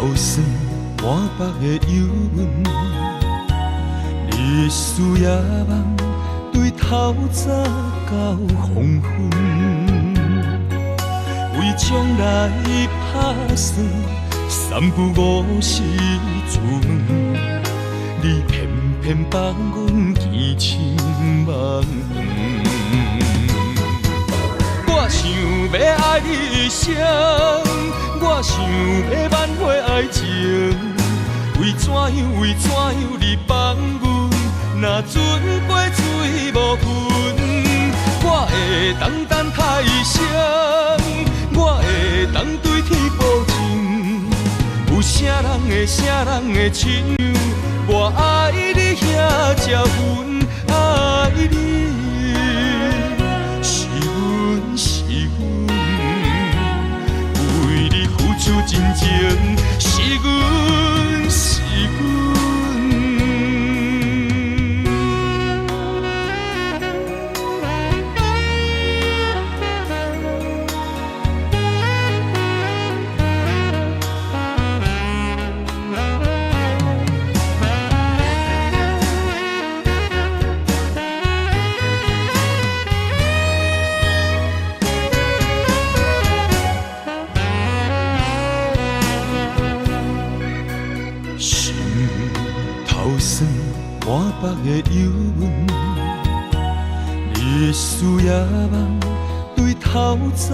頭酸滿腹的憂悶，日思夜夢對透早到黃昏，為將來拍算，三不五時自問，你偏偏放阮痴情夢。我想欲愛你一生，我想欲挽回愛情，為怎樣為怎樣你放阮若船過水無痕？我會當等太生，我會當對天保證，有啥人會啥人會親像我愛你遐這遠愛你？是阮是阮，為你付出真情，是阮是阮。心頭酸滿腹的憂悶，日思夜夢對透早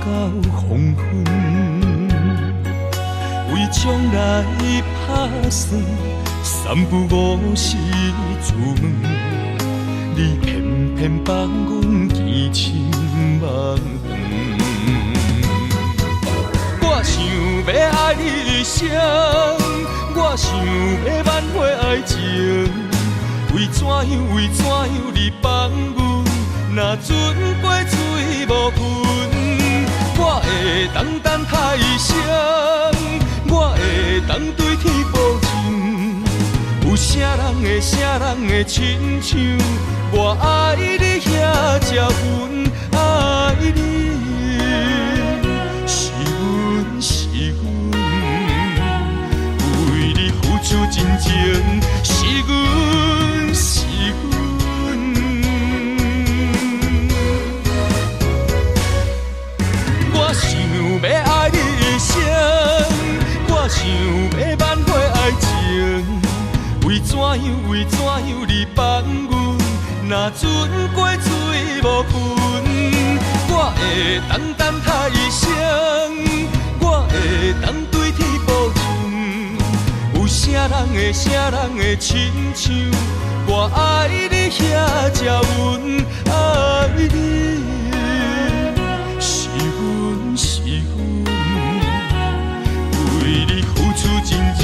到黃昏，為將來拍算，三不五時自問，你偏偏放阮痴情夢。我想欲愛你一生，我想欲挽回愛情，為怎樣為怎樣你放阮若船過水無痕？我會當等太生，我會當對天保證，有啥人會啥人會親像我愛你遐這遠愛你？是阮是阮，為你付出真情，是阮是阮。我想欲愛你一生，我想欲挽回愛情，為怎樣為怎樣你放阮若船過水無痕？我會當等太生，我會當對天保證，有啥人會啥人會親像我愛你遐這遠愛你？是阮是阮，為你付出真情，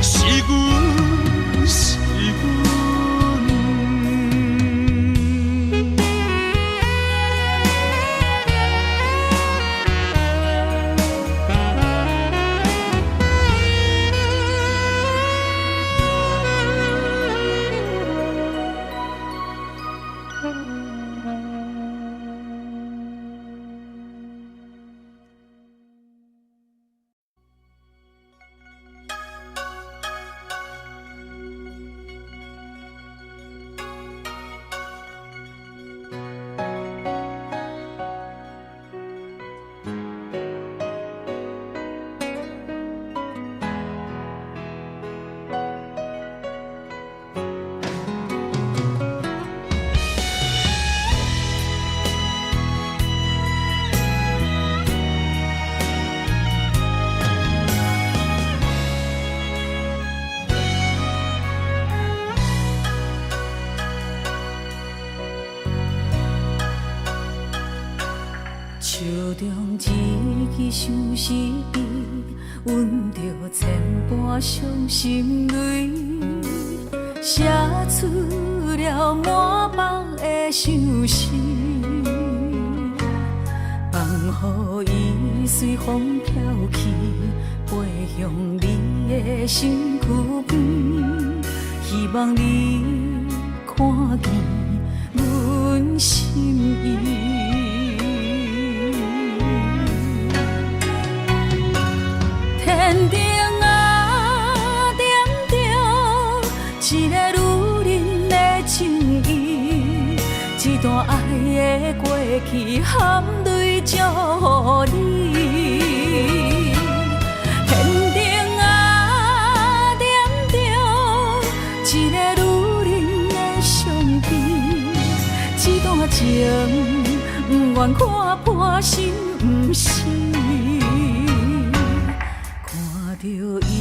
是阮是阮。手中一支相思笔，温著千般伤心泪，写出了满腹的相思，放予伊随风飘去，飞向你的身躯边，希望你看见阮心意。天顶啊，的過去，含淚祝予你。天頂仔點著一个女人的相片，這段情毋願看破心毋死，看著伊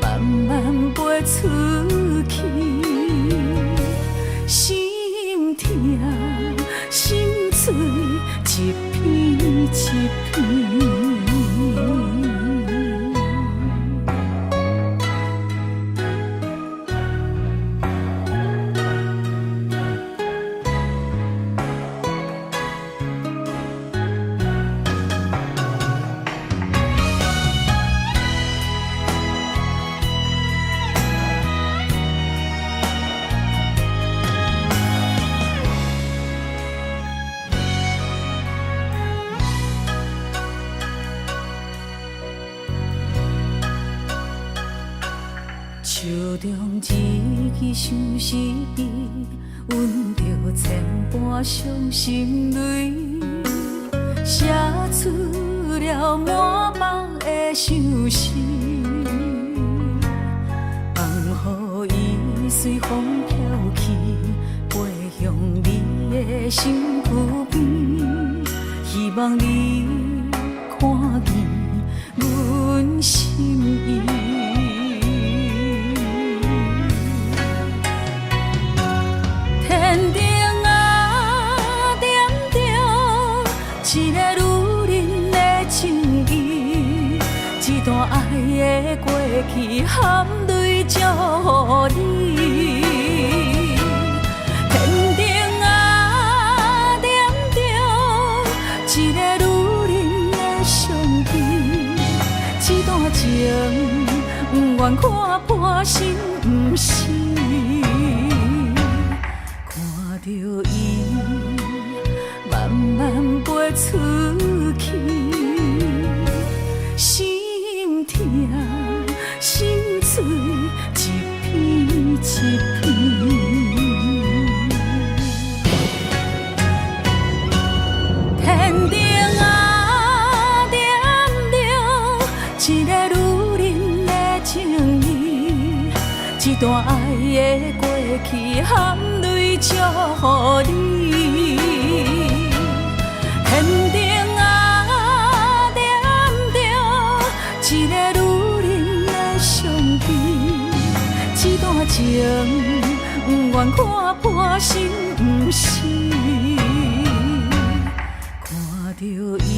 慢慢飛出去，心疼心碎一片一片。手中一支相思笔，温著千般伤心泪，写出了满腹的相思，放予伊随风飘去，飞向你的身躯边，希望你看见阮心意。天頂仔點著一個女人的情意，這段愛的過去，含淚祝予你。天頂仔點著一個女人的相片，這段情毋願看破心毋死。看著伊慢慢飛出去，心疼心碎一片一片。天頂仔點著一個女人的情意，這段愛的過去，含淚祝予你。天頂仔點著一個女人的相片，這段情毋願看破心毋死，看著伊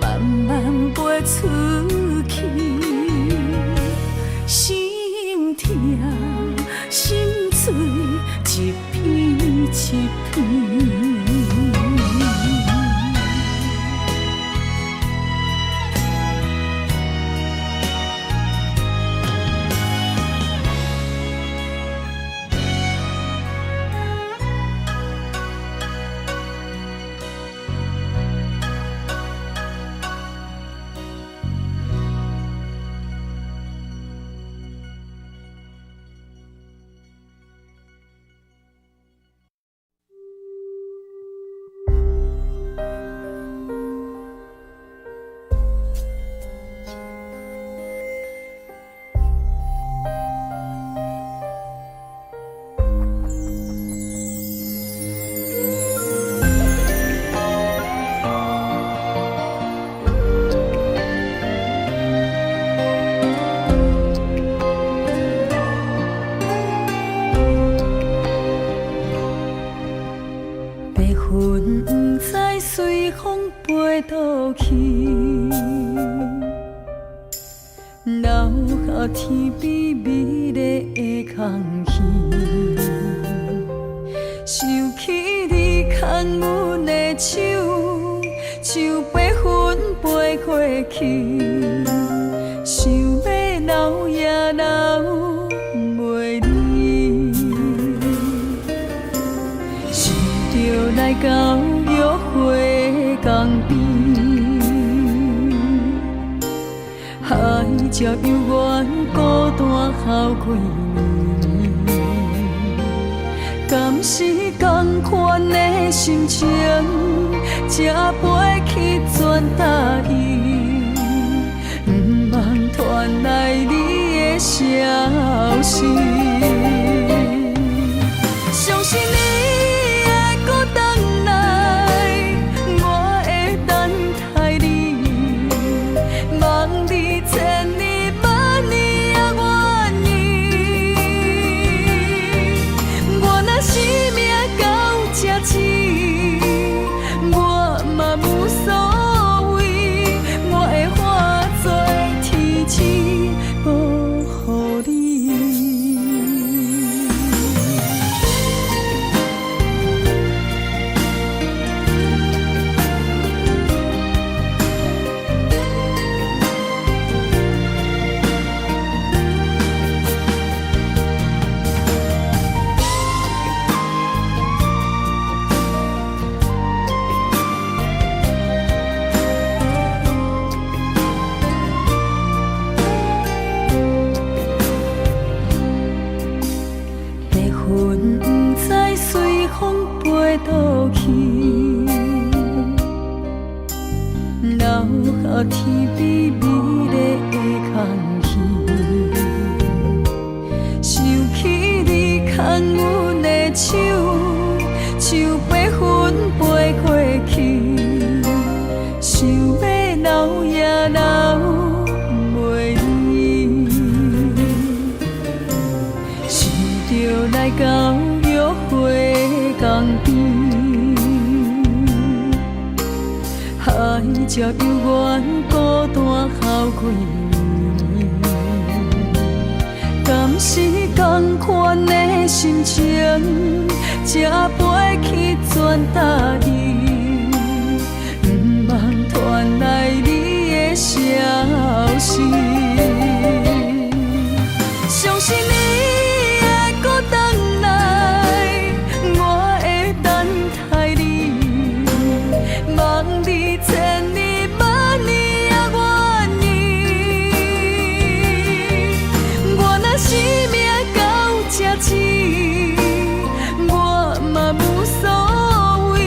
慢慢飛出去，心疼心碎一片一片。白云不知随风飞倒去，留下天边美丽的空气。想起你牵阮的手，像白云飞过去，想欲留也留袂离。想著来到约会江边，海角犹原孤单好几年，敢是到仝款的心情，才飛去全台語，毋茫傳來你的消息。相信你會閣轉來，我會等待你，望你千年萬年也願意。我若生命到這止，我嘛無所謂，我會化做天使保護你。白雲不知隨風飛倒去，留下天邊美麗的空虛。想起你牽阮的手，像白雲飛過去，想欲留也留袂離。想著來到約會江邊，海角猶原孤單好幾暝。敢是仝款的心情，才飛去全台語，毋茫傳來你的消息。相信你會閣轉來，我會等待你，望你千年萬年也願意。我若生命到這止，我嘛無所謂，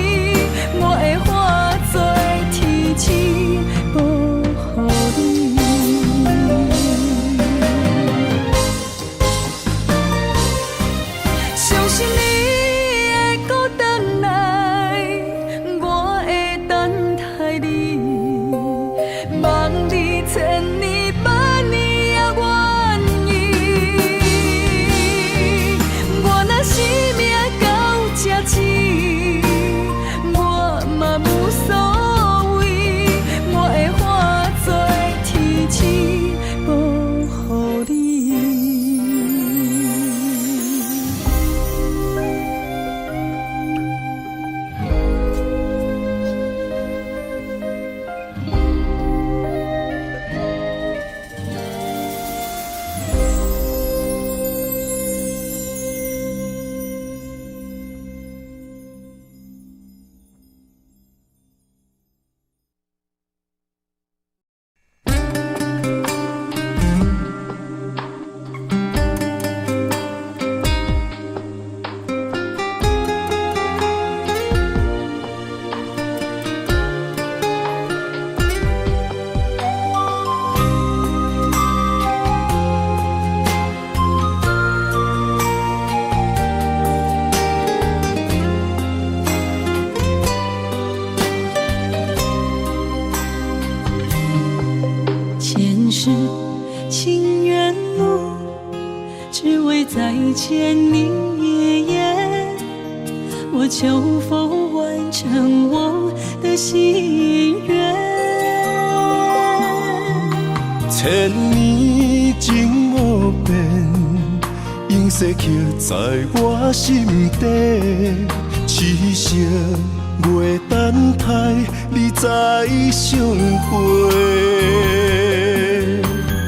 我會化做天使保護你。相信你會閣轉來，我會等待你，望你千年萬年也願意。我若生命到這止，我嘛無所謂，我會化做天使保護你。前世情緣路，只為再見你一眼。我求佛完成我的心願。千年情無變，永世刻在我心底。痴心袂等待你再相會。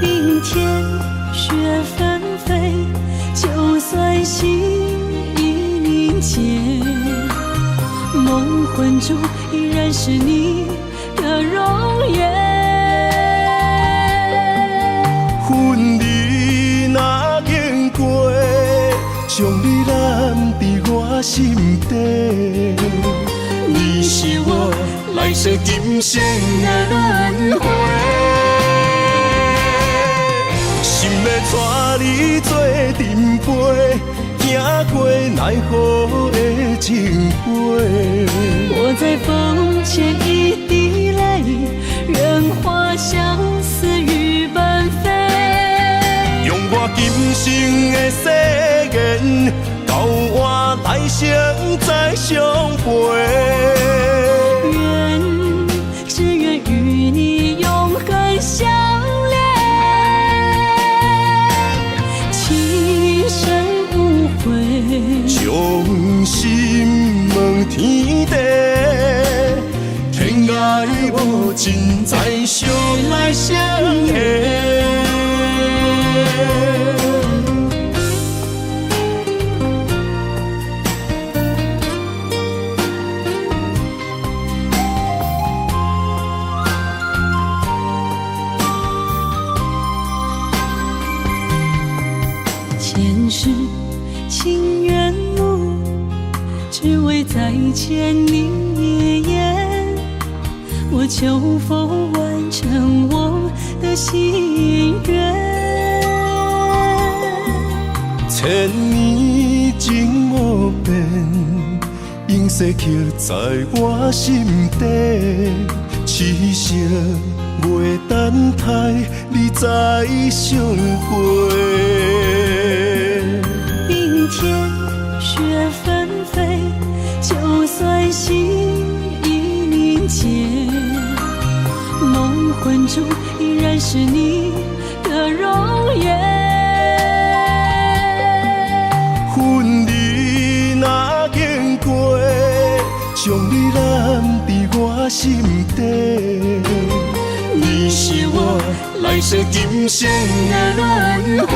冰天雪紛飛，就算心已凝結，夢魂中依然是你的容顏。分離若經過，將你攬佇我身心底。你是我來世今生的輪迴，心欲帶你做陣飛，行過奈何的情花。我在風前一滴淚，願化相思雨般飛。用我今生的誓言，到換來生再相陪。願，只願與你永恆相戀，情深無悔。將心問天地，天愛無盡，再相來相下。前世情緣路，只為再見你一眼。我求佛完成我的心願。千年情無變，永世刻在我心底。痴情袂等待你再相會。冰天雪紛飛，就算心已凝結，夢魂中依然是你的容顏。分離若經過，將你攬佇我心底。你是我來世今生的輪迴，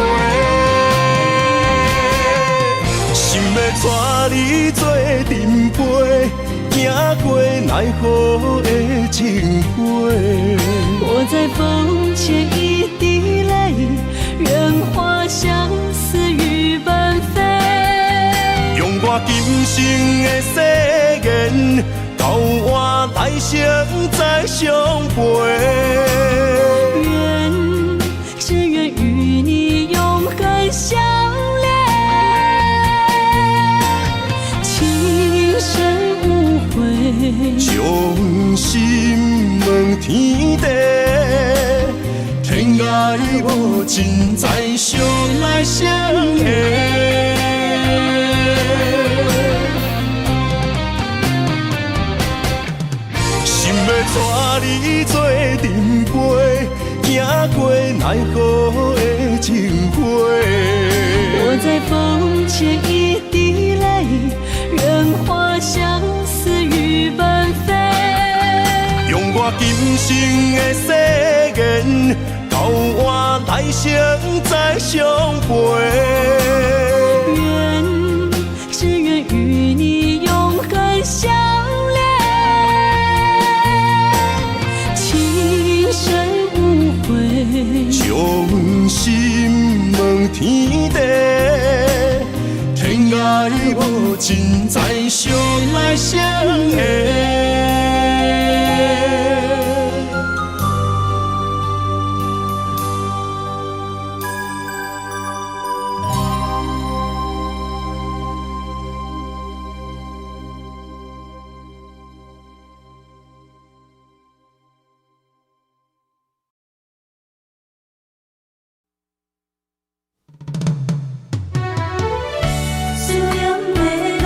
心欲帶你做陣飛，行過奈何的情花。我在風前一滴淚，願化相思雨般飛。用我今生的誓言，到換來生再相陪。願，只願與你永恆相戀，情深無悔。將心問天地，天愛無盡，再相來相下。心欲帶你做陣飛，行過奈何的情花。我在風前一滴淚，願化相思雨般飛。用我今生的誓言，到換來生再相陪。願，只願與你永恆相戀，情深無悔。將心問天地，天愛無盡，再相來相下。思念的人，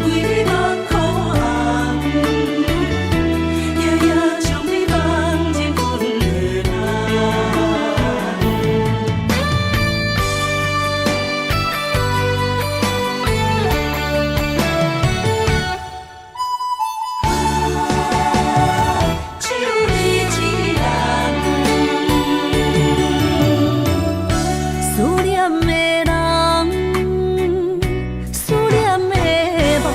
為你目眶紅，夜夜將你放入阮的夢。只有你一人。思念的人，思念的夢，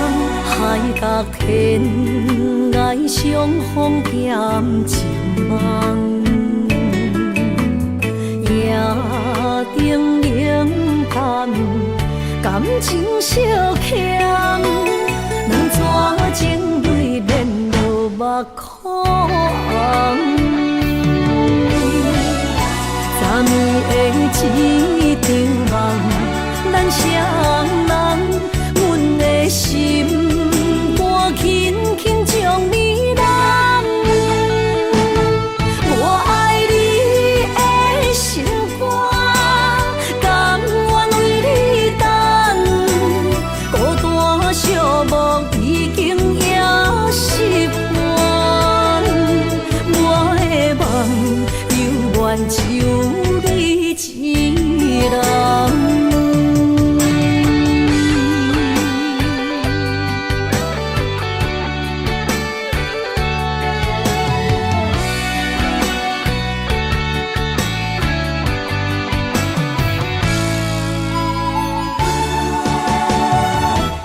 海角天涯相逢踮一梦。夜灯冷淡，感情相欠，兩逝情淚連落目眶紅。昨暝的一場夢，咱雙人，阮的心肝輕輕將你攬。我愛你的心肝，甘願為你等，孤單寂寞已經也習慣。我的夢猶原只有你一人。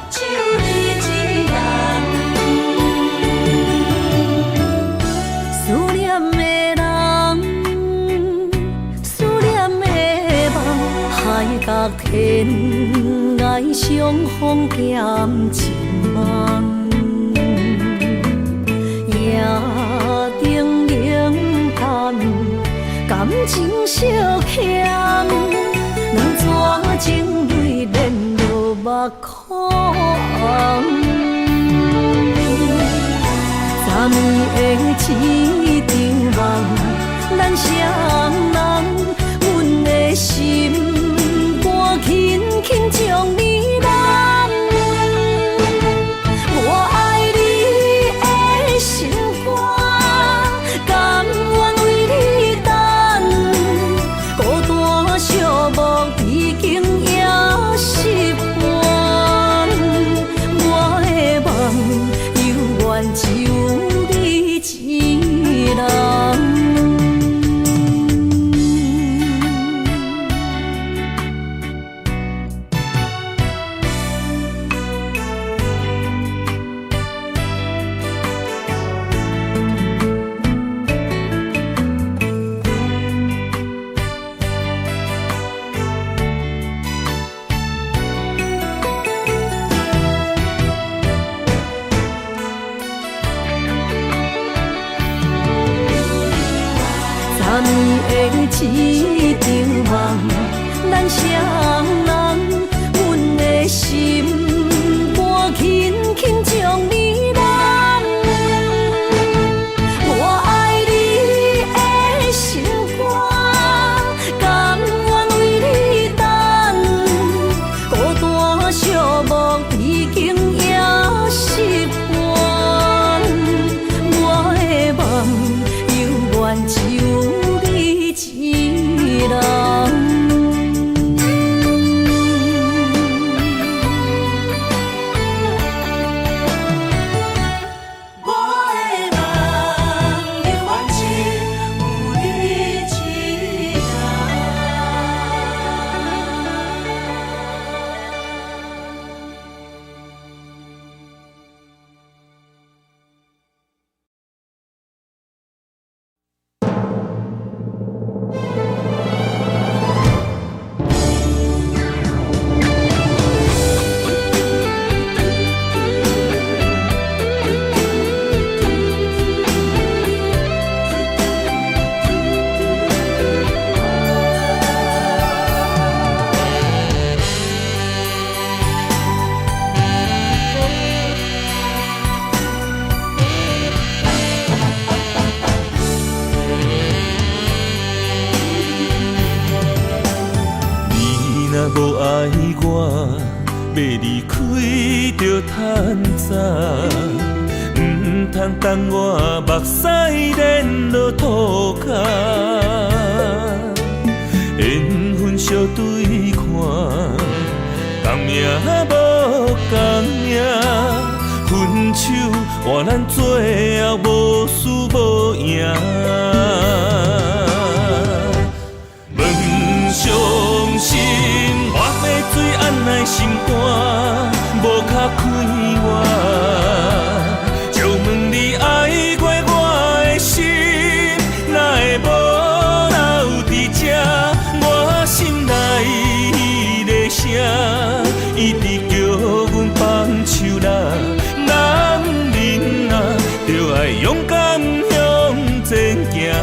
只有你一人。思念的人，思念的夢，海角天涯相逢兼一夢。夜燈冷淡，感情相欠，兩逝情淚連落目眶紅。昨暝的一場夢，咱雙人，阮的心肝輕輕將你攬。我愛你的心肝，甘願為你等，孤單寂寞已經也習慣。我的夢猶原只有你一人。昨暝的一場夢，咱雙人，阮的心肝輕輕將你攬。我愛你的心肝，甘願為你等，孤單寂寞已經也習慣。我的夢猶原只有你一人。我的夢猶原只有你一人。你若無愛我，欲離開就趁早，毋通等我目屎連落塗跤。緣分相對看，仝命無仝命，分手換咱最後無輸無贏。問傷心，我欲水按奈心肝，無較快活。借問你愛過我的心，哪會無留佇這？我心內的聲，一直行。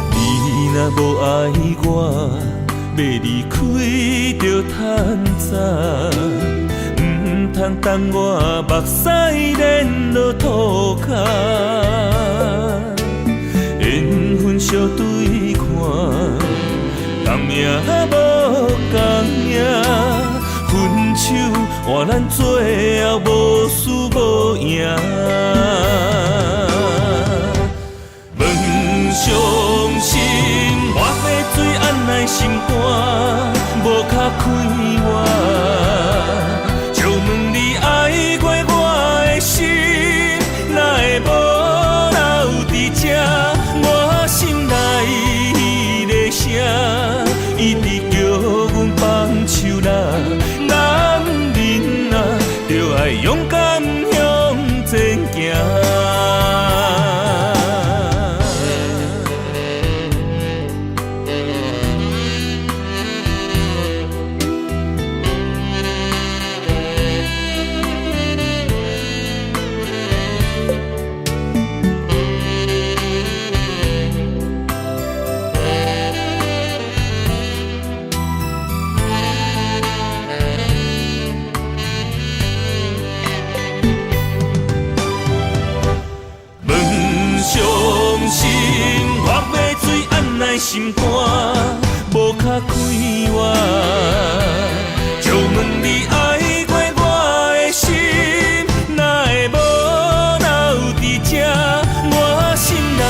你若无爱我，欲离开就趁早，毋通等我目屎连落涂跤。缘分相对看，共命无仝影，分手换咱最后无输无赢。问伤心，我欲水按奈心肝，无较快活。就问你爱过我的心，哪会无留伫这？我心内的声，一直叫阮放手啦。男人啊，著爱勇敢向前行。问伤心，我欲水按奈心肝，无较快活。就问你爱过我的心，哪会无留伫这？我心内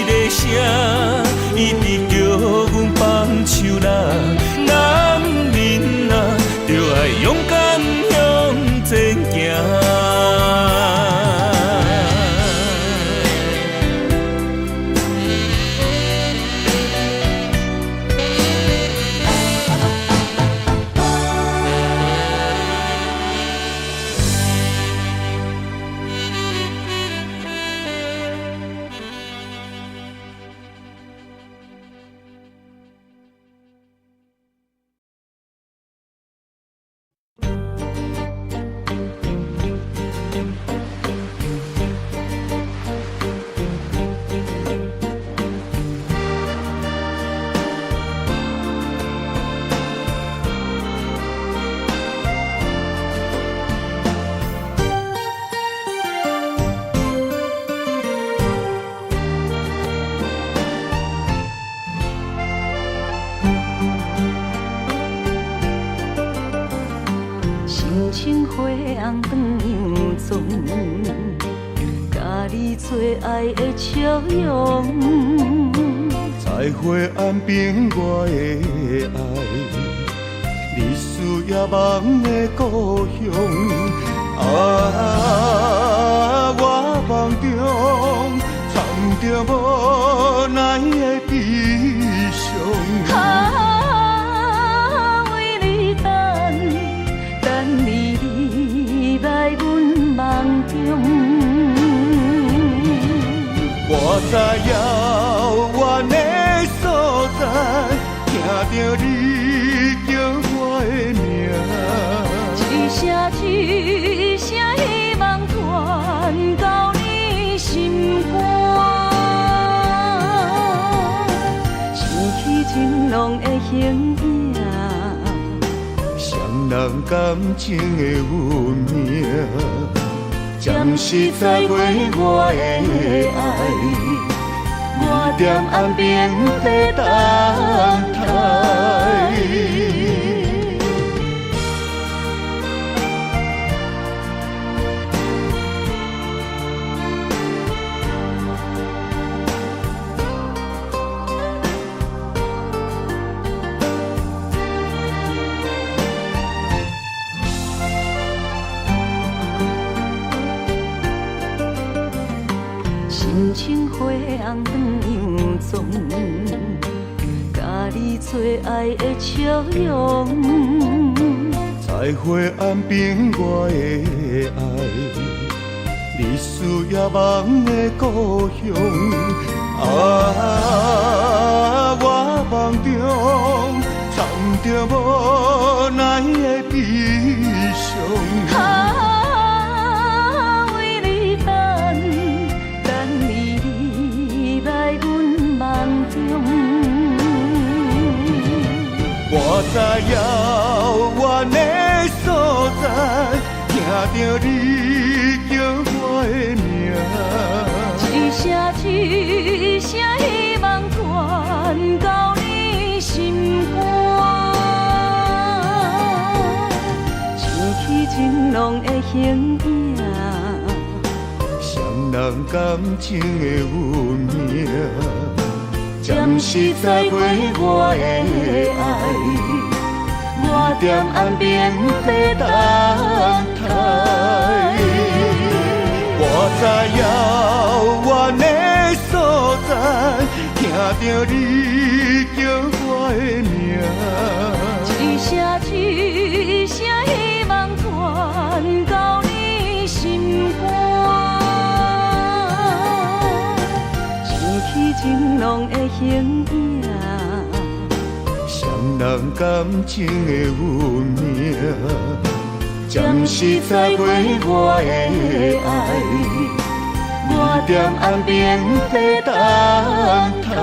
的声，一直叫阮放手啦。男人啊，著爱勇敢向前行。心情花红长样妆，佮你最爱的笑容。在花岸边，我的爱，日思夜梦的故乡。啊，我梦中藏着无奈的悲伤。啊，为你等，等你你来阮梦中。我在遥远的所在，听著你叫我的名。一声一声希望传到你心肝，想起情浓的形影，双人感情的运命，暂时载过我的爱，我踮岸边在等待。心情花红长样你最愛的笑容。在火岸邊我的愛，你思夜夢的故鄉。啊，我夢中藏著無奈的悲傷。啊，為你等，等你來阮夢中。我在遙遠的所在，聽著你叫我的名。一聲一聲希望傳到你心肝，想起情濃的形影，雙人感情的運命，暫時載過我的愛，我踮岸邊欲等待。我在遙遠的所在，聽著你叫我的名。一聲一聲希望傳到你心肝，想起情濃的形影，雙人感情的運命，暫時載過我的愛，我踮岸邊欲等待。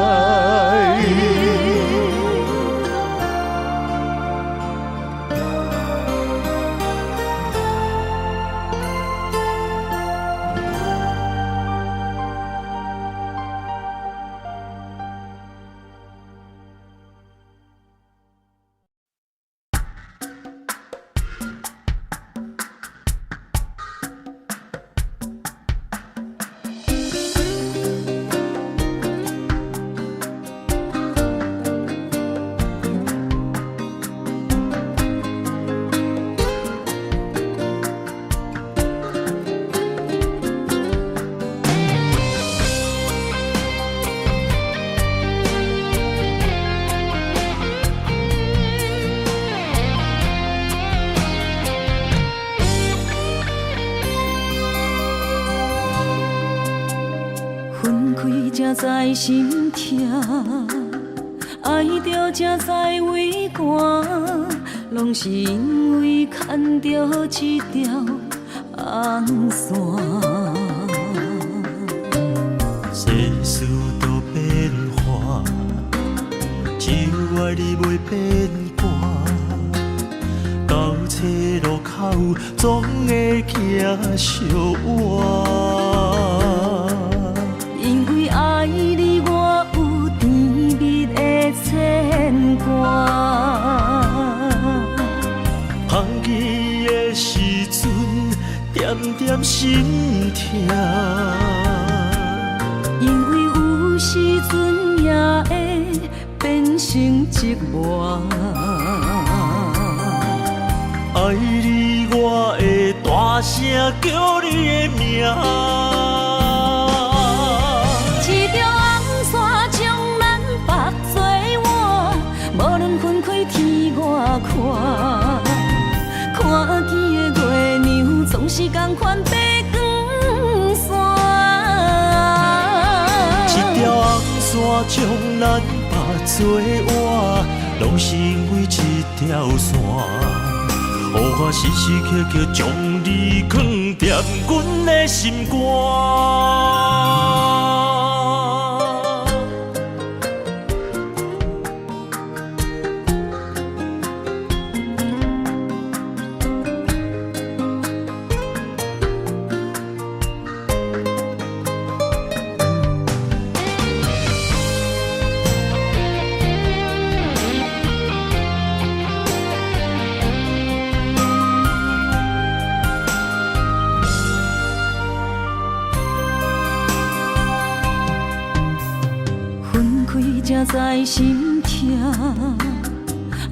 分開才知心疼，愛著才知胃寒，攏是因為牽著這條紅線。世事多變化，只有愛你袂變卦。到车路口，總會行相倚。因為愛你，我有甜蜜的牽掛。放棄的時陣，點點心疼。因為有時陣也會變成折磨。愛你，我會大聲叫你的名。一條紅線將咱縛做伴，無論分開天偌闊，看見的月娘總是仝款白光線。一條紅線將咱縛做伴，攏是因為這條線，予我時時刻刻將你囥佇阮的心肝。分開才知心疼，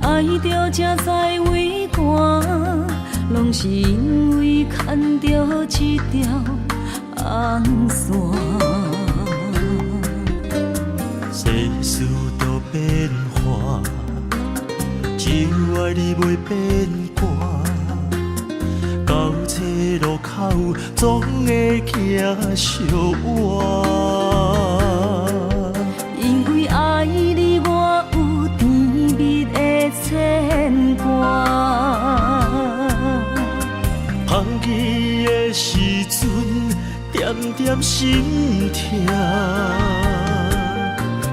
愛著才知胃寒，攏是因為牽著這條紅線。世事多變化，有愛你袂變卦。到這路口，總會行相倚。因為愛你，我有甜蜜的牽掛。芳期的時陣，點點心疼。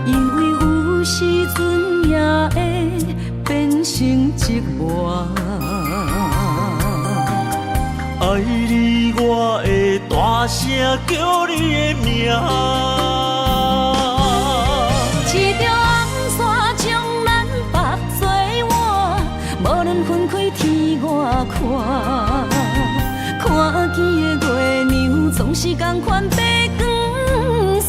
因為有時陣也會變成折磨。愛你，我會大聲叫你的名。一條紅線將咱縛做伴，無論分開天外闊，看見的月娘總是仝款白光線。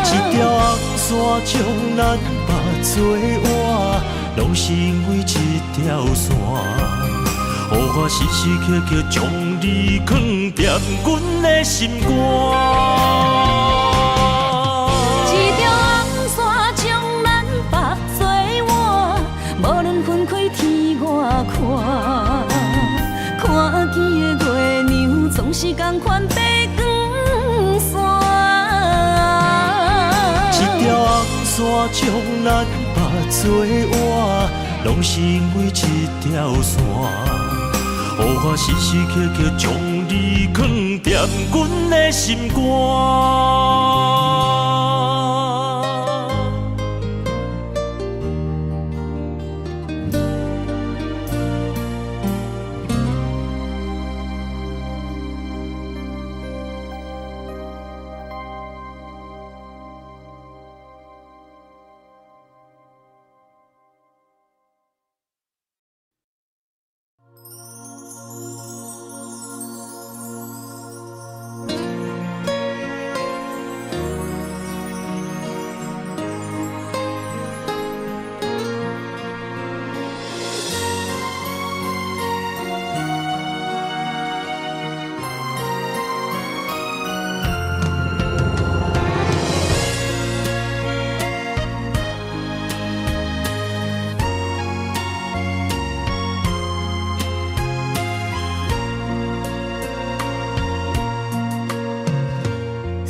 一條紅線將咱縛做伴，攏是因為這條線，予我時時刻刻將你囥佇阮的心肝。一條紅線將咱縛做伴，無論分開天外闊，看見的月娘總是仝款白光線。一條紅線將咱縛做伴，攏是因為這條線，予我時時刻刻將你囥佇阮的心肝。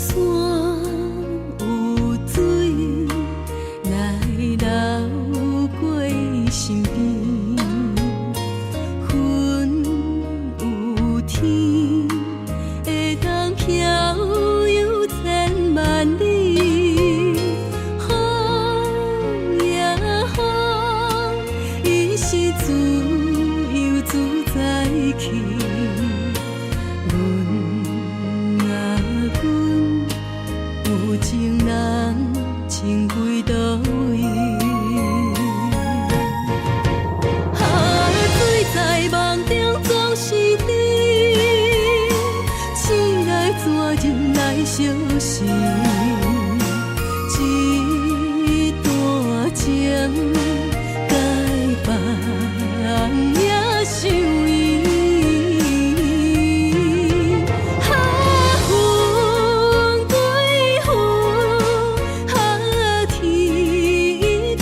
山有水來流過身邊，雲有天會當飄遊千萬里。風呀風，伊是自由自在去。阮啊阮，有情人情歸佗位？啊，水在夢中總是甜，醒來怎忍來相思？這段情該放也傷伊。啊，雲歸雲，啊，天歸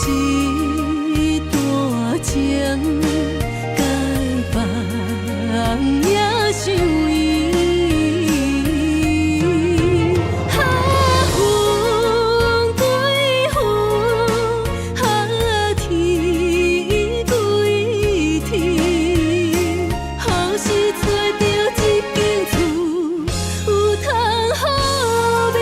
一段情，共别人也相依。啊，云归云，啊，天归天，予是揣著一間厝，有通好眠。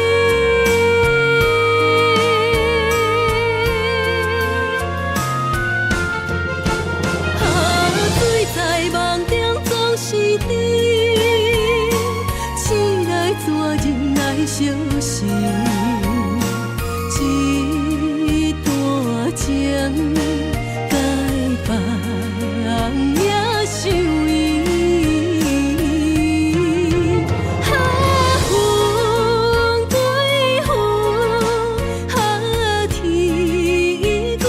啊，醉在夢中總是甜，醒來怎忍來相思？一段情，共別人也相依。啊，雲歸雲，啊，天歸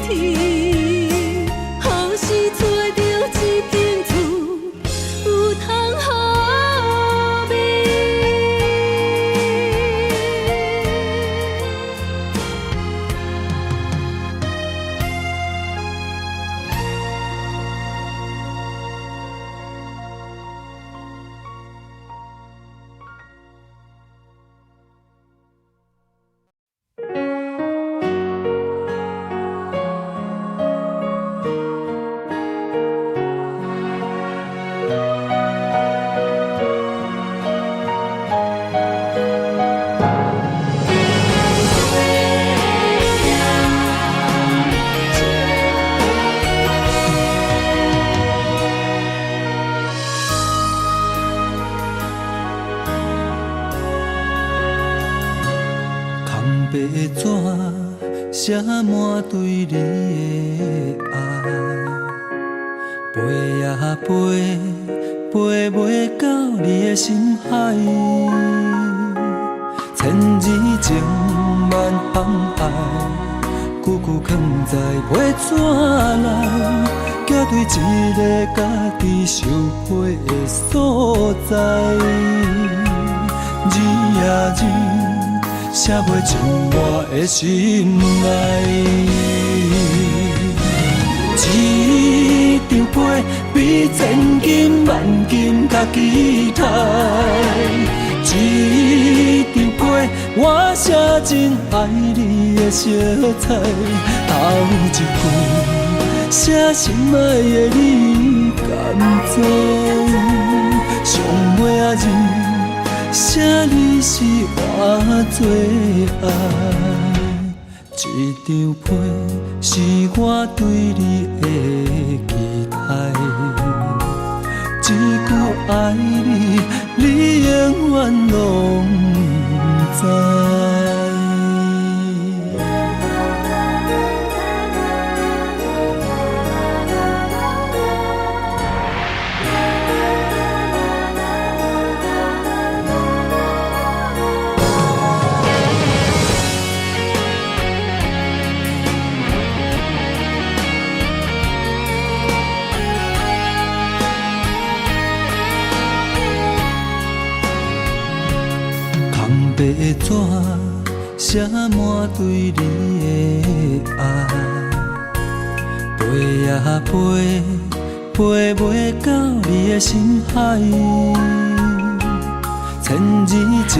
天，予是揣著一間厝，有通好眠。空白紙寫滿對你的愛，飛啊飛，飛袂到你的心海。千字情萬行愛，久久囥在皮紙內，寄對一个家己受批的所在。字啊字，寫袂進我的心內。一張批比千金萬金較期待，一張批我寫真愛你的色彩，頭一句寫心愛的你敢知？上尾仔字寫你是我最愛。一張批是我對你的期待，一句愛你，你永遠攏不知。空白紙寫滿對你的愛，飛啊飛，飛袂到你的心海。千字情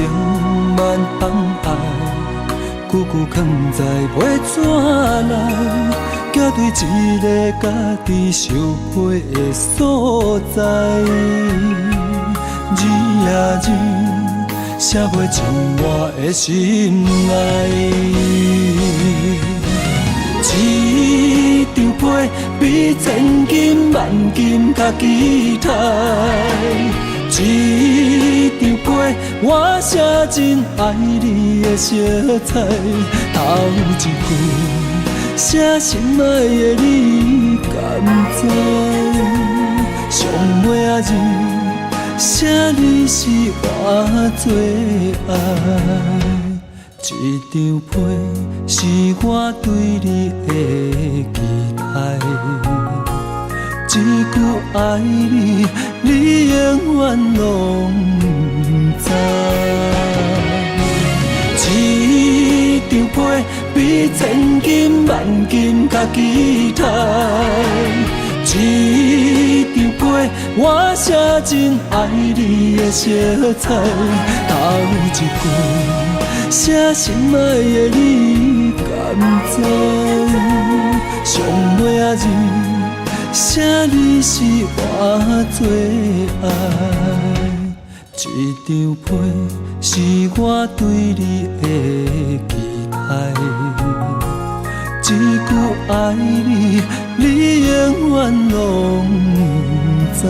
萬行愛，久久囥在皮紙內，寄對一个家己受批的所在。字啊字，寫袂進我的心內。一張批比千金萬金較期待，一張批我寫真愛你的色彩，頭一句寫心愛的你敢知？上尾仔字寫你是我最愛。一張批是我對你的期待，一句愛你，你永遠攏不知。一張批比千金萬金較期待。這張批我寫真愛你的色彩，頭一句寫心愛的你敢知？上尾仔字寫你是我最愛。這張批是我對你的期待，這句愛你，你永遠攏不知。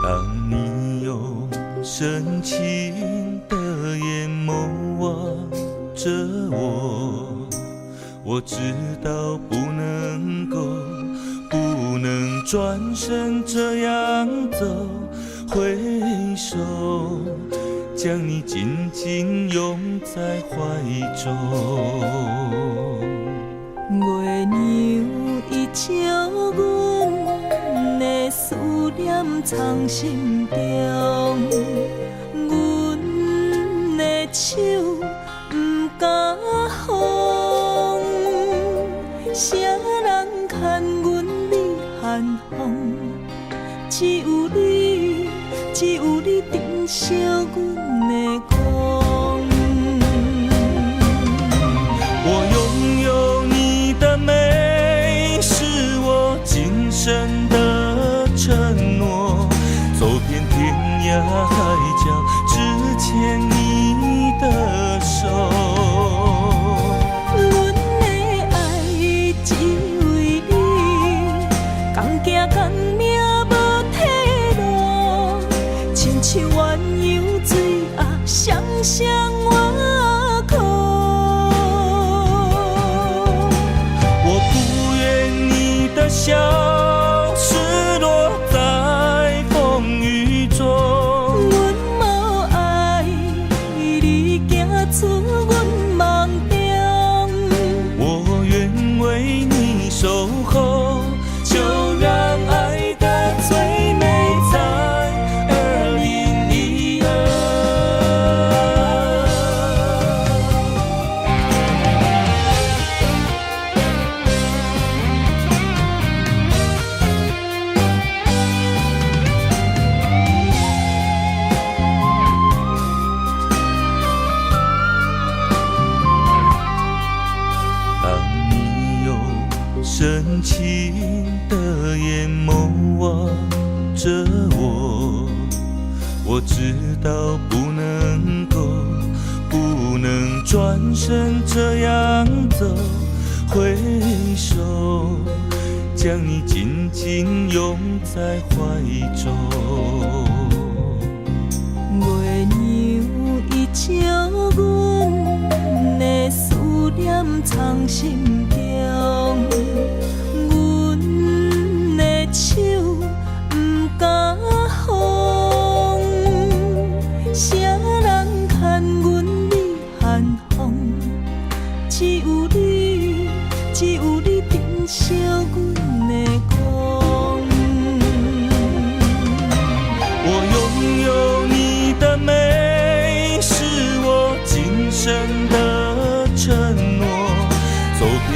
當你用深情的眼眸望著我，我知道不能夠，不能轉身這樣走，揮手將你緊緊擁在懷中。月娘伊將阮的思念藏心中，阮的手毋敢放，啥人牵阮你寒風？只有你，只有你珍惜阮的光。我擁有你的美，是我今生的承諾，走遍天涯海角，只牽你的手。阮的愛只為你，共行共命無退路，親像鴛鴦水仔，雙雙倚靠。我不願你的笑失落在風雨中，阮無愛你行出阮夢中，我願為你守候，就讓愛的最美在2012。當你用深情的眼眸望著我，我知道不能夠，不能轉身這樣走，揮手將你緊緊擁在懷中。月娘伊將阮的思念藏心中，阮的手毋敢放，啥人牵阮你寒風？只有你，只有你珍惜阮的光。我擁有你的美，是我今生的承諾，走遍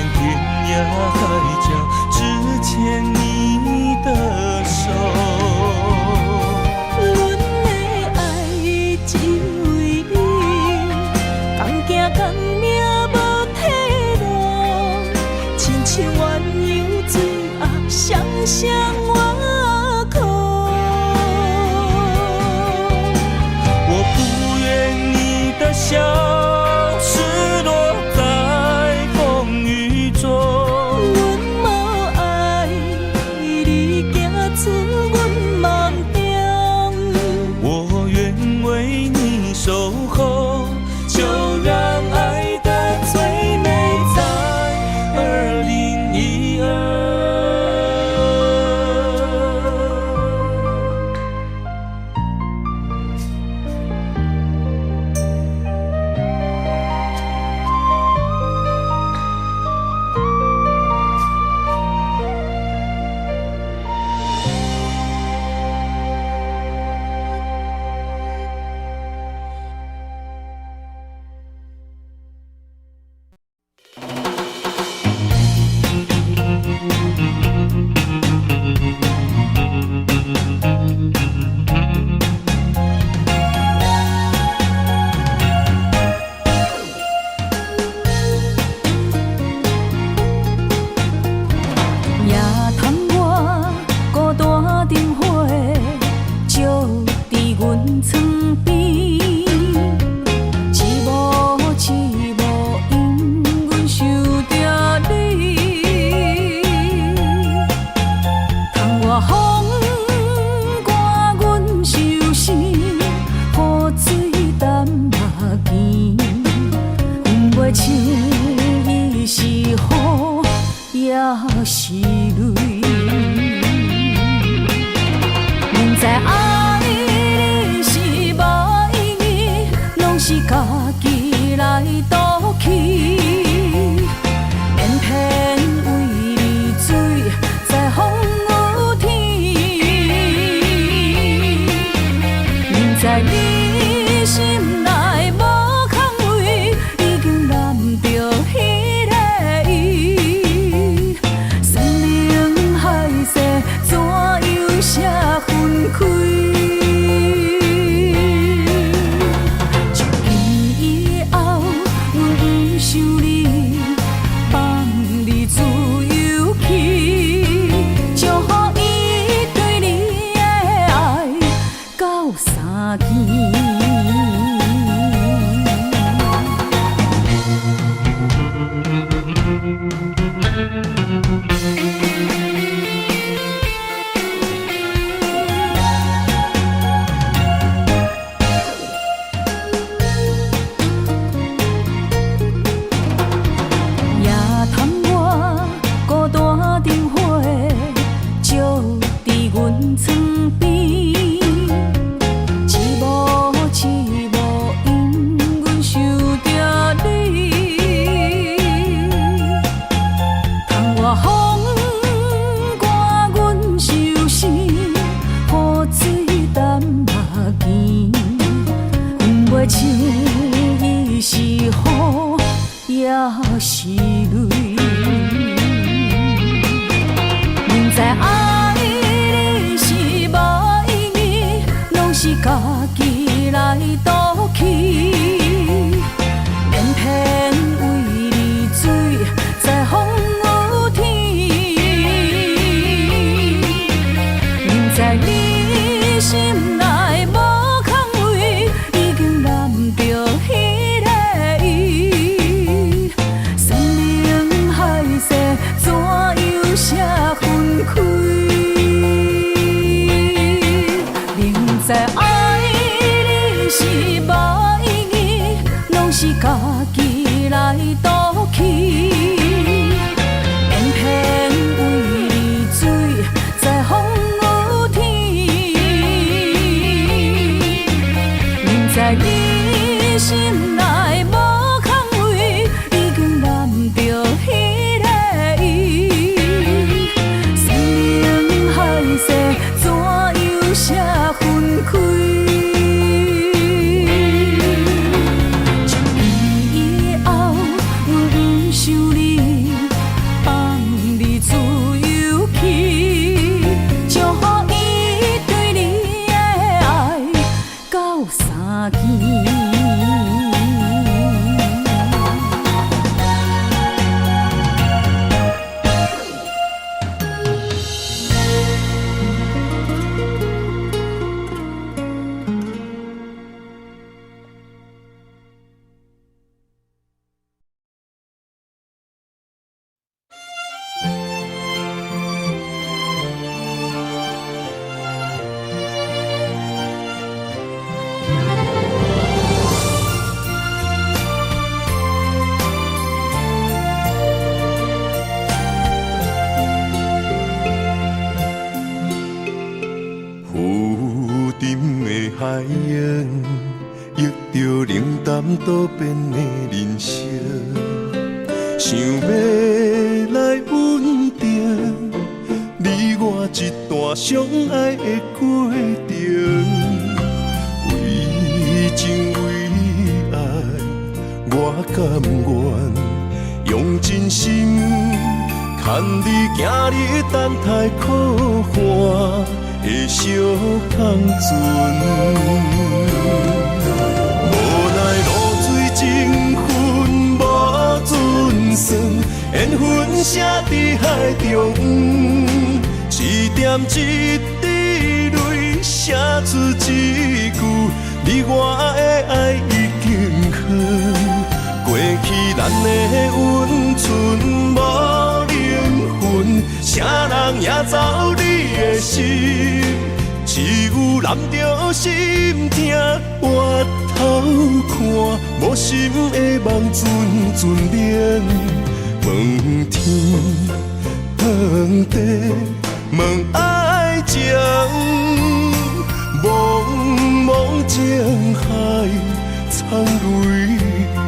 你心內無空位，已經攬著彼个伊。山盟海誓，怎樣寫分開？從今以後，阮毋想你，放你自由去，祝予伊對你的愛到三更。夜探我孤單燈火，照佇阮床邊，一幕一幕因阮想著你。窗外風寒，阮相思，雨水澹目墘，分袂清伊是雨，抑是淚。明知愛你是無意義，攏是家己來賭氣，偏偏為你醉在風雨天。明知你心內無空位，已經攬著彼个伊。山盟海誓，怎樣寫分開？明知愛你是無意義，攏是家己來賭氣，偏偏為你醉在風雨天。明知你心內無空位，已經攬著彼个伊。山盟海誓，怎樣寫分開？從今以後，阮毋想你，放你自由去，祝予伊對你的愛到三更。浮沉的海洋，遇著冷淡多變的人生，想欲來穩定你我這段相愛的過程，為情為愛，我甘願用真心牽你行入等待苦寒的小空船。無奈露水情分無準算，緣分寫佇海中，一點一滴淚寫出一句，你我的愛已經遠。過去咱的溫存無靈魂，啥人贏走你的心？只有攬著心疼，回頭看，無心的夢陣陣冷。問天，問地，問愛情，茫茫情海，藏淚痕。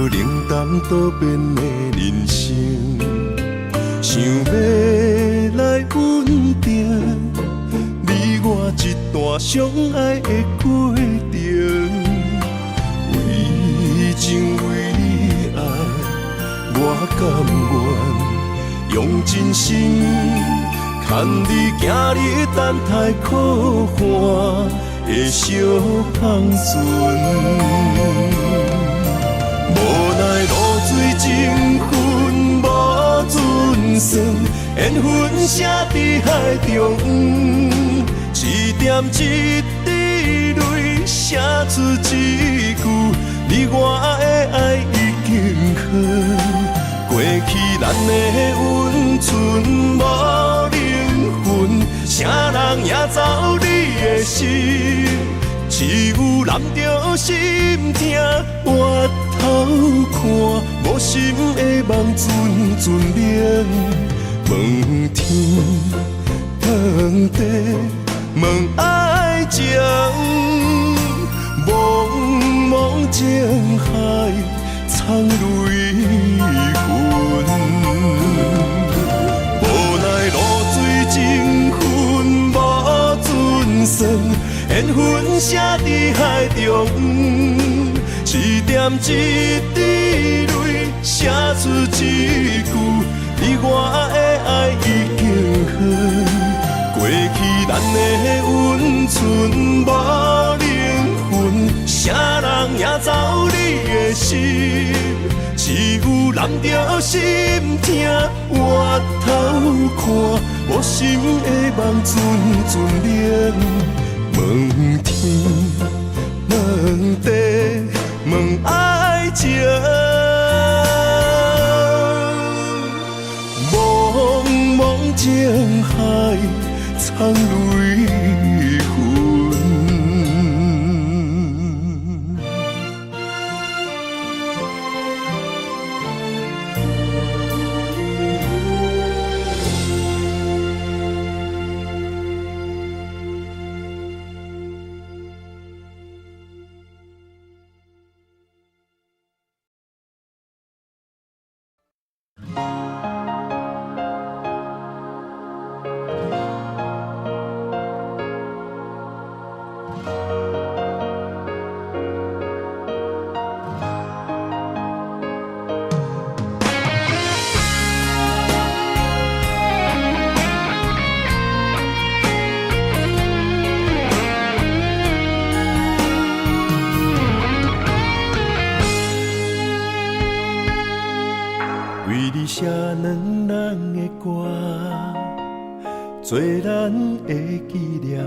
冷淡多變的人生，想欲來穩定你我這段相愛的過程。為情為愛，我甘願用真心牽你行入等待苦旱的小帆船。無奈露水情分無準算，緣分寫佇海中，一點一滴淚寫出一句，你我的愛已經遠。過去咱的溫存無靈魂，啥人贏走你的心？只有攬著心疼，回頭看，無心的夢陣陣冷。問天，問地，問愛情，茫茫情海，藏淚痕。無奈露水情分無準算，緣分寫佇海中，一點一滴淚寫出一句，你我的愛已經遠。過去咱的溫存無靈魂，啥人贏走你的心？只有攬著心疼，回頭看，無心的夢陣陣冷。問天，問地，問愛情，茫茫情海，藏淚痕。為你寫兩人的歌，做咱的紀念，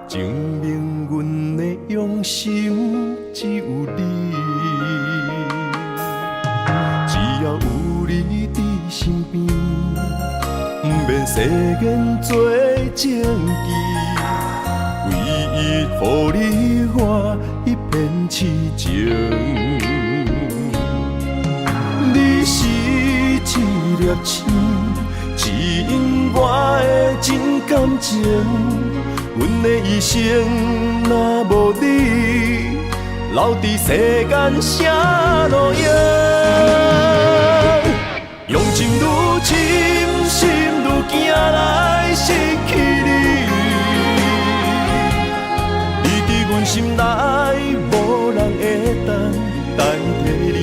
證明阮的用心只有你。只要有你佇身邊，毋免誓言做證據，唯一予你我一片痴情。你是一粒星，指引我的真感情。阮的一生若無你，留佇世間啥路用？用情愈深，心愈驚來失去你。你佇阮心內，無人會當代替你。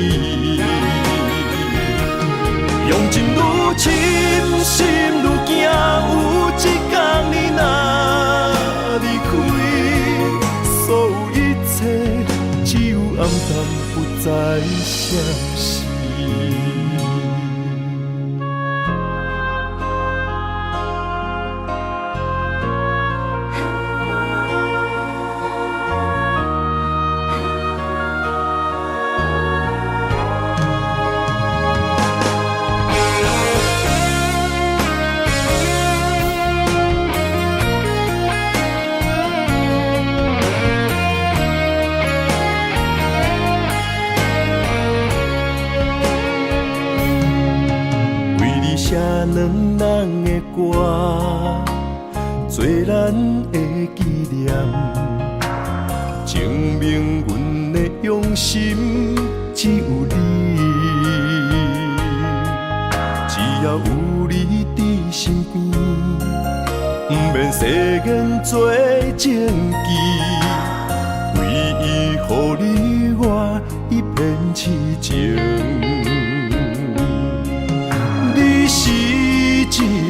用情愈深，心愈驚，有一天你若離開，所有一切只有暗淡，不再相識。寫兩人的歌，做咱的紀念，證明阮的用心只有你，只要有你佇身邊，毋免誓言做證據，唯一予你我一片痴情。你是一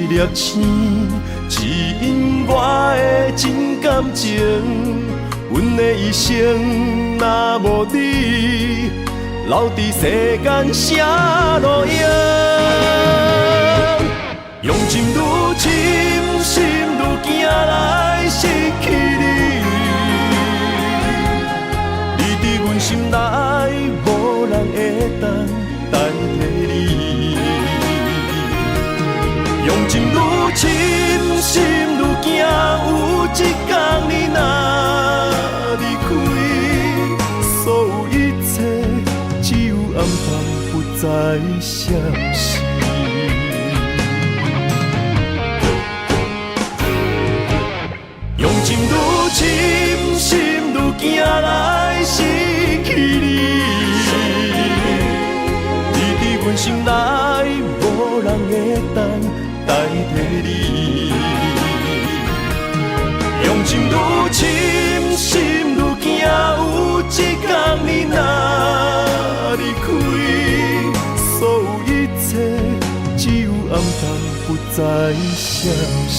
粒星，指引我的真感情。阮的一生若無你，留佇世間啥路用？用情愈深，心愈驚來失去你。你佇阮心內，無人會當代替你。用情愈深，心愈驚，有一天你若離開，所有一切只有暗淡，不再閃烁。用情愈深，心愈驚來失去你。你佇阮心內，無人會當代替你。用情愈深，心愈驚，有一天你若離開，所有一切只有暗淡，不再閃爍。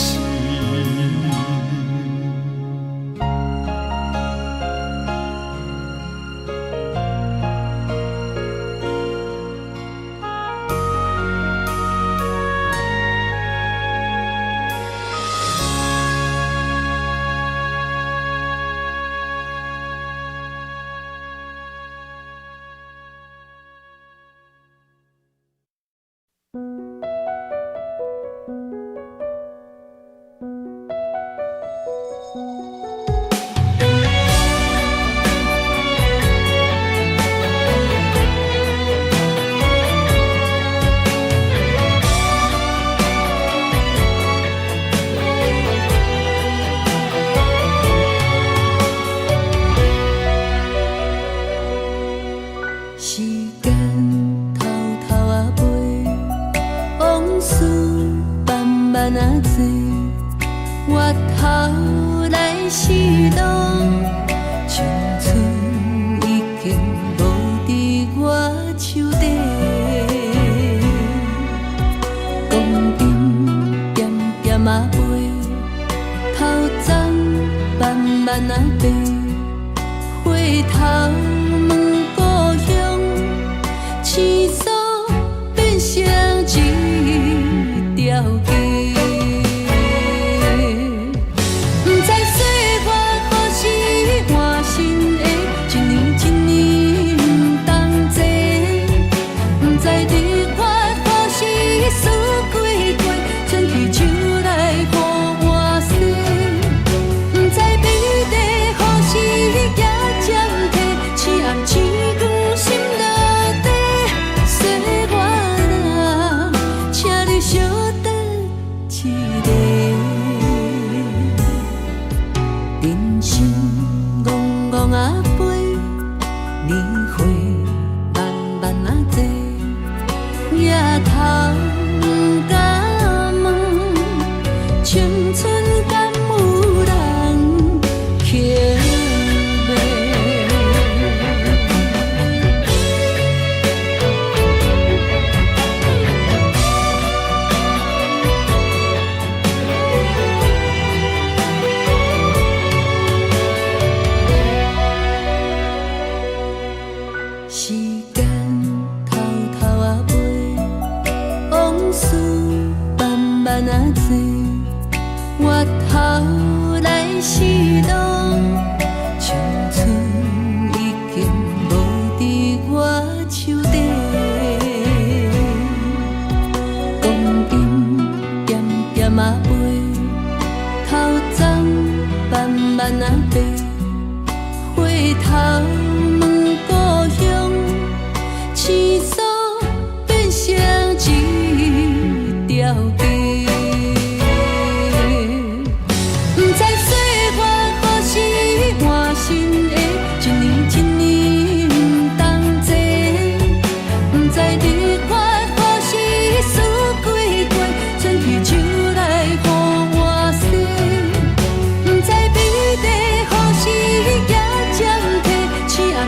時間偷偷仔飛，往事慢慢仔做，回頭來時路，青春已經無佇我手底。光陰點點仔飛，頭鬃慢慢仔白，回頭問故鄉，青鎖變成一條街。不知歲月何時換新的，一年一年不同齊。不知日月何時输几回，牵起手來予我洗。不知美麗何時行針提，星暗星光心落地。歲月啊，請你小等一下。人生戆戆仔飛，年歲慢慢仔多，額頭不敢問，青春敢有人捡買？時間偷偷仔飛，往事慢慢仔做，回頭來時路，青春已經無佇我手底。光陰點點仔飛，頭鬃慢慢仔白，回頭問故鄉，青鎖變成一條街。不知歲月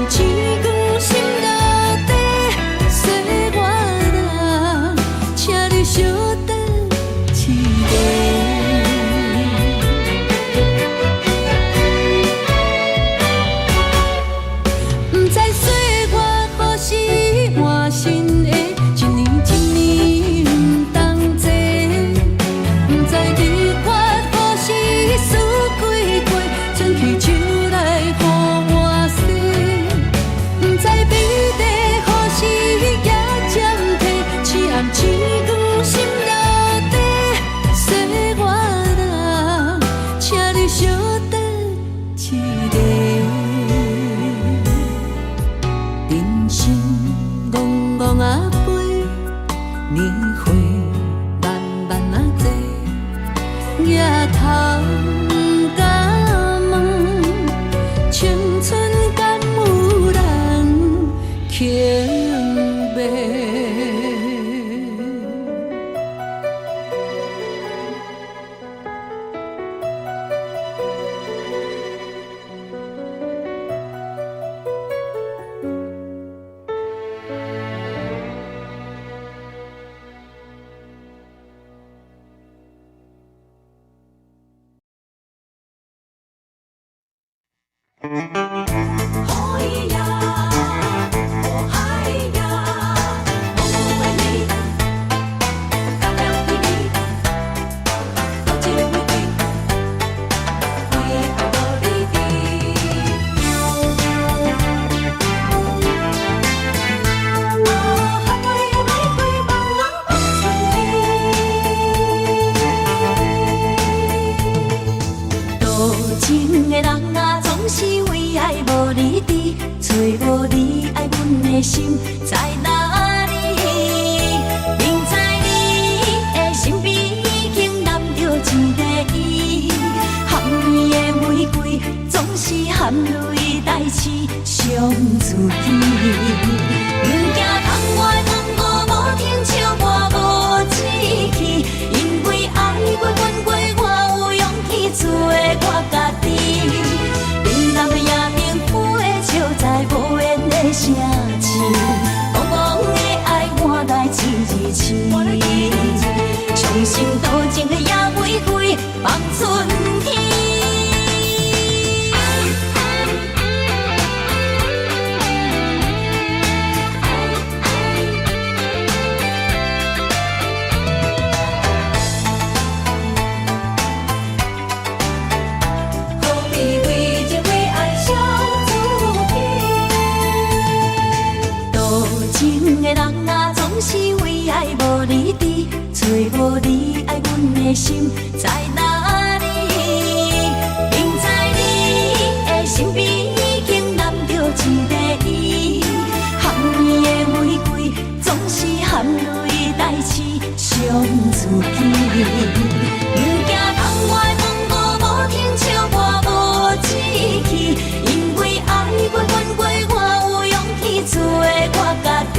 星光心内底，岁月啊，请你相等一下。不知岁月何时换新的，一年一年不同齐。不知日月何时输几回，春去秋来予我洗。不知美丽何时也暂退，痴暗星光心内底，岁月啊，请你相等一下。人生戆戆仔飞，年岁慢慢仔济，额头不敢问，青春敢有人肯买？海呀，哦海呀，茫茫的你，甲了彼你，多情玫瑰，为爱无你伫。啊，海的玫瑰，茫茫放春天。多情的人啊，总是为爱无你伫，揣无你爱阮的心在哪里？明知你的身边已经揽著一个伊，含甜的玫瑰总是含泪代志伤自己。不惊窗外风雨无停，笑我无志气，因为爱过怨过，我有勇气做我家己。冷淡的夜灯飞笑在无缘的城市，戆戆的爱换来一日痴。伤心多情的野玫瑰放春天。何必为情为爱伤自己？多情的人啊，总是为爱无你伫，揣无你爱阮的心在哪里？明知你的身边已经揽著一个伊，含甜的玫瑰总是含泪代志伤自己。不惊窗外风雨无停，笑我无志气，因为爱过怨过，我有勇气做我家己。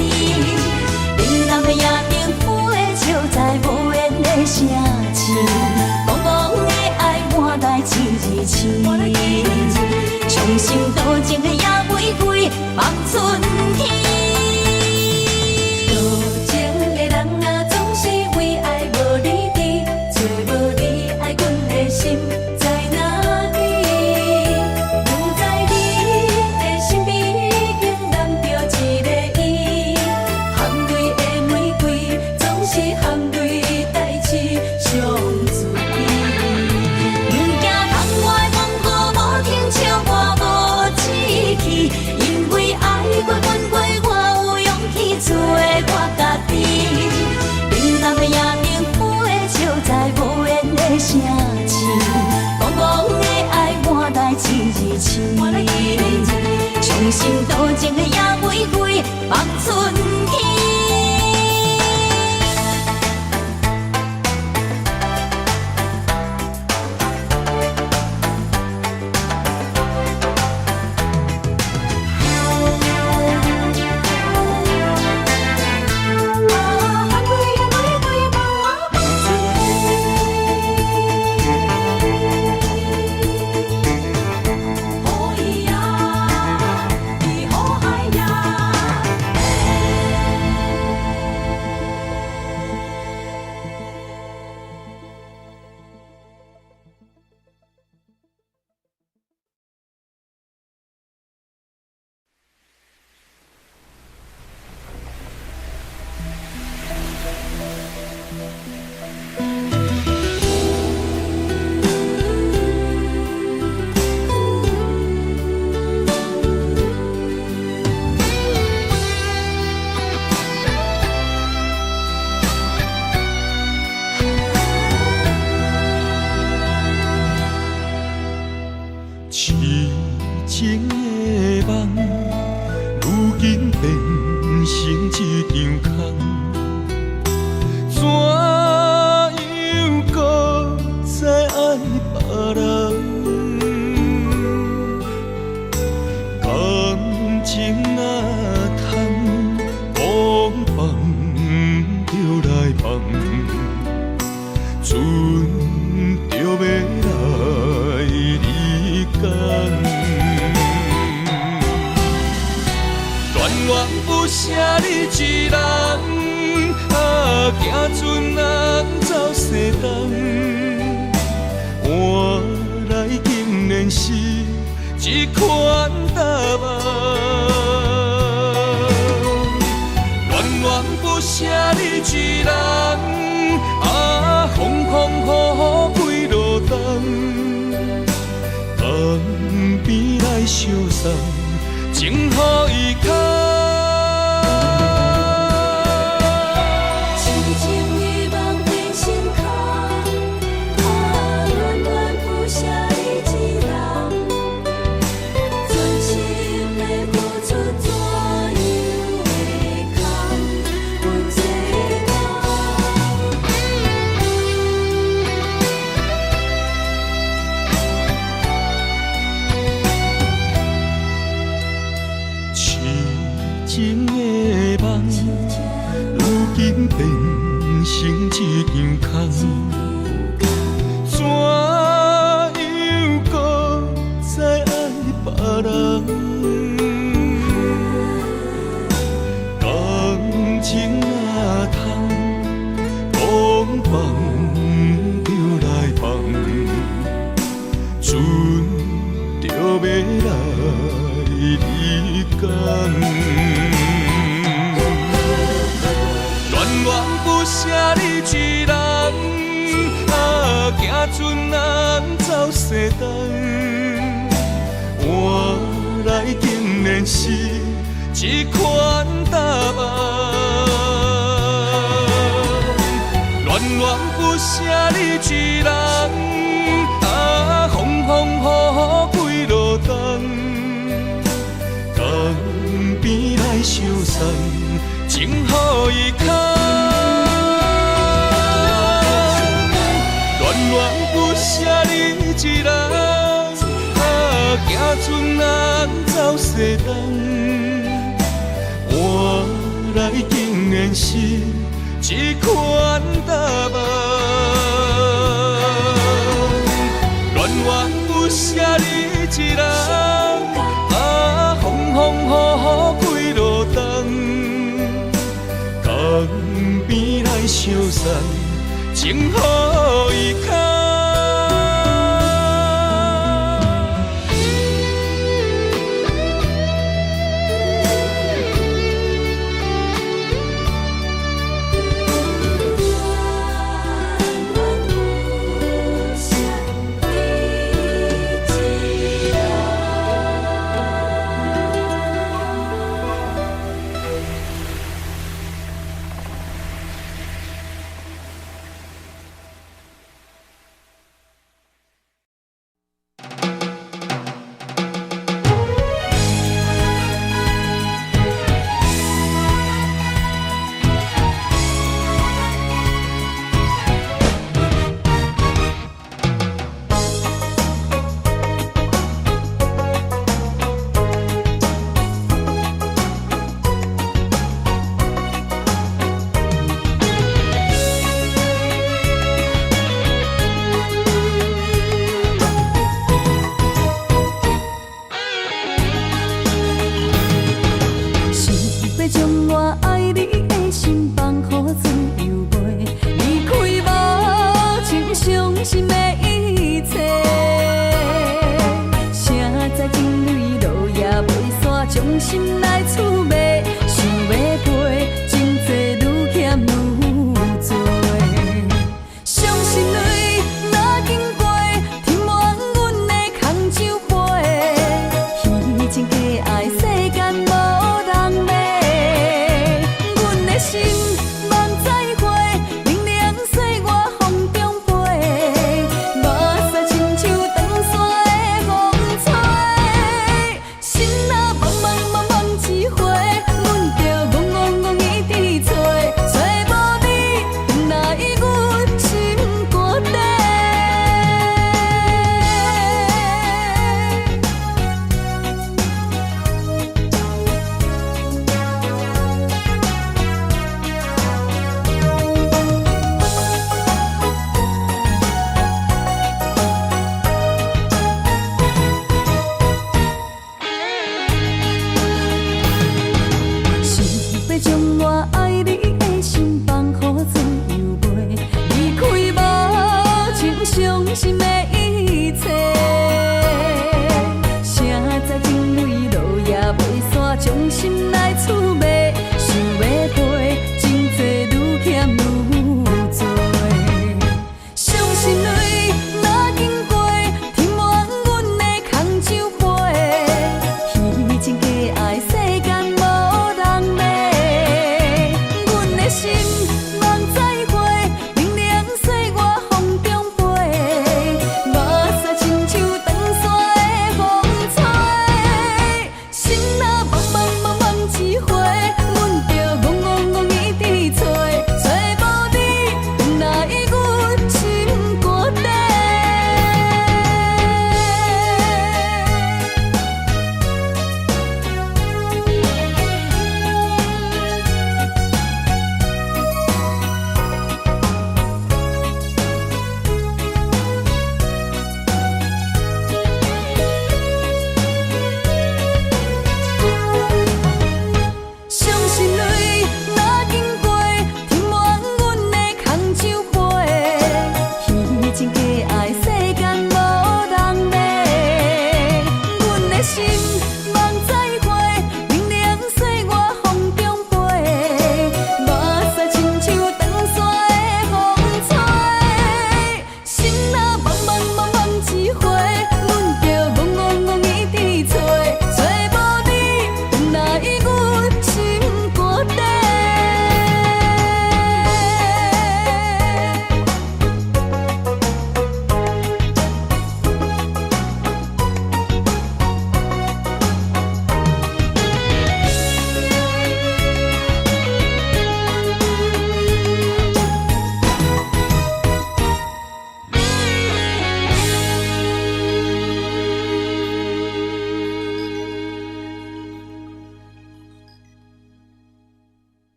冷淡的夜灯飞笑在无缘的城市，戆戆今變成一場空，怎樣閣再愛別人？感情若通講放就來放，船著欲來離港。恋戀不捨你一人，啊，行船人走西東，換來竟然是這款答案。戀戀不捨你一人，啊，風風雨雨幾落冬，江邊來相送，情予伊空。痴情的夢變成空，啊，恋戀不捨你一人，全心的付出怎樣會空？阮這工。痴情的夢，如今變成一場空，怎樣閣再愛別人？感情若通講放就來放，船著欲來離港。戀戀不捨你一人，啊，行船人走西東，換來竟然是這款答案。戀戀不捨你一人，啊，風風雨雨幾落冬，江邊來相送，情予伊空。戀戀不捨你一人，啊，行船人走西東，換來竟然是這款答案。戀戀不捨你一人，啊，風風雨雨幾落冬，江邊來相送，情予伊空。戀戀不捨你一人。想欲將我愛你的心放予自由飛，離開無情傷心的一切。誰知情淚落也袂散，將心來出賣，想欲飛，情濟愈欠愈多。傷心淚若經過，填滿阮的空酒杯。虛情假愛世間無人買，阮的心夢再會，冷涼歲月風中飛，目屎親像長山的風吹，心若茫茫茫茫一回。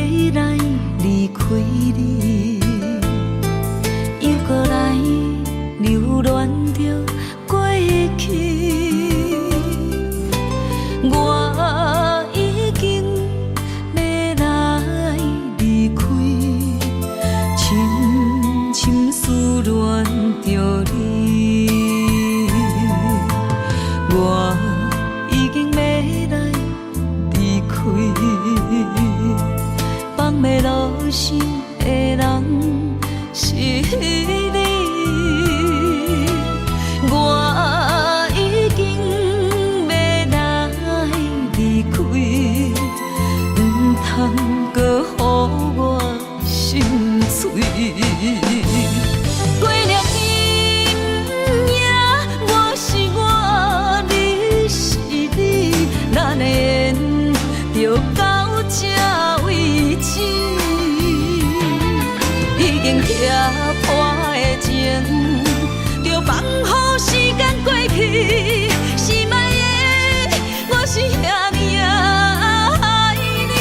欲來離開你，猶閣來留戀著過去。我已經欲來離開，深深思戀著你。我已經欲來離開，放袂落心的人是你。我已經欲來離開，毋通閣予我心碎。過了今夜，我是我，你是你，咱的緣就到這為止。已經拆破的情，著放予時間過去。是莫的，我是遐爾愛你。